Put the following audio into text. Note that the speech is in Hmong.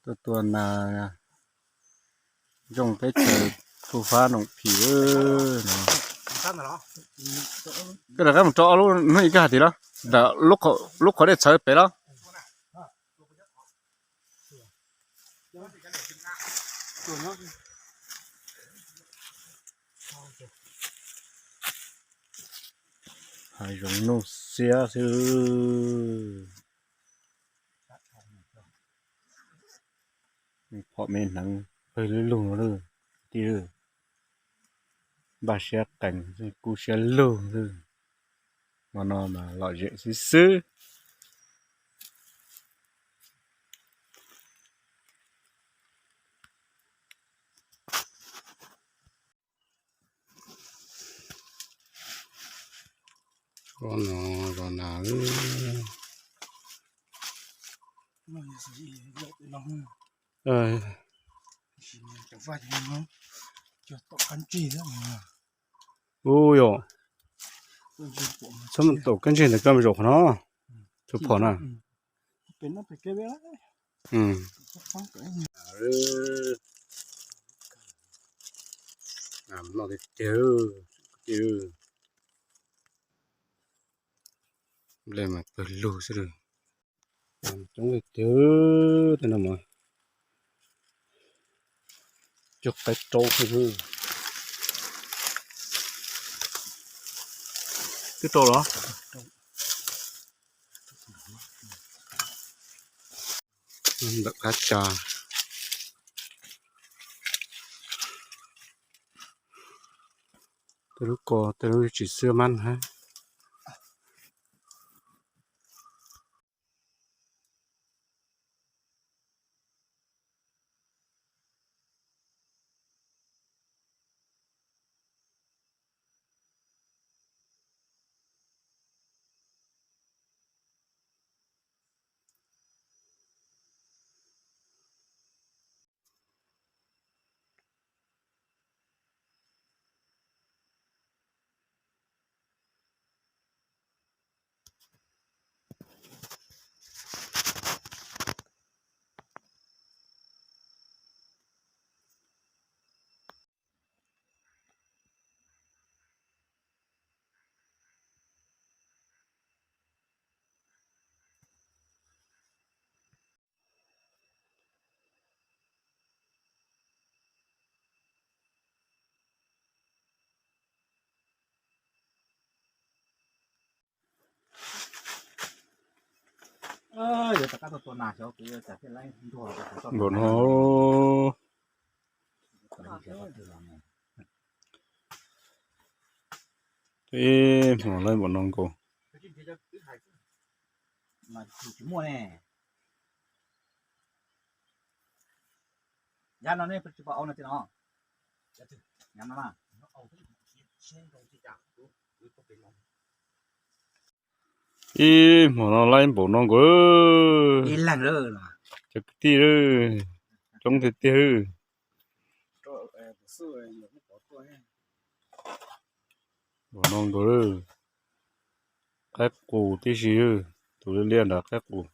Tuaj tua nas zoo teb chaws thu fab noom phim no. Koj rov qab mus rau ob lub hnub ib koj hais tias los ntawm lub qhov dej txhawv pem los. Hav zoov nuj xiab xwb. Phom me hneev pawg lug lug no lawm, kwv tij. Npaj siab qees kub siab lug lawm. Hmo no mas lom zem xwb xwb. Zos no, zos nas. Ub yom, txhob tau kab ntseg ntawm koj zaum qhov no, tus phom na. Noj tiag tiag, nplej mas pawg lug xwb. Coob tiag tiag, tej no mas cog qaib rau xwb. Twb rau los? Ntawm qab tsa. Tej lub ko tej lub tsis xwb mab hab. Npaum no, ib hmos laib npaum no nkaus. Ib hmos no laib npaum no nkaus. Cov kwv tij, coob tiag tiag. Npaum no nkaus. Qaib qus tib si, tus liab liab nrad qaib qus.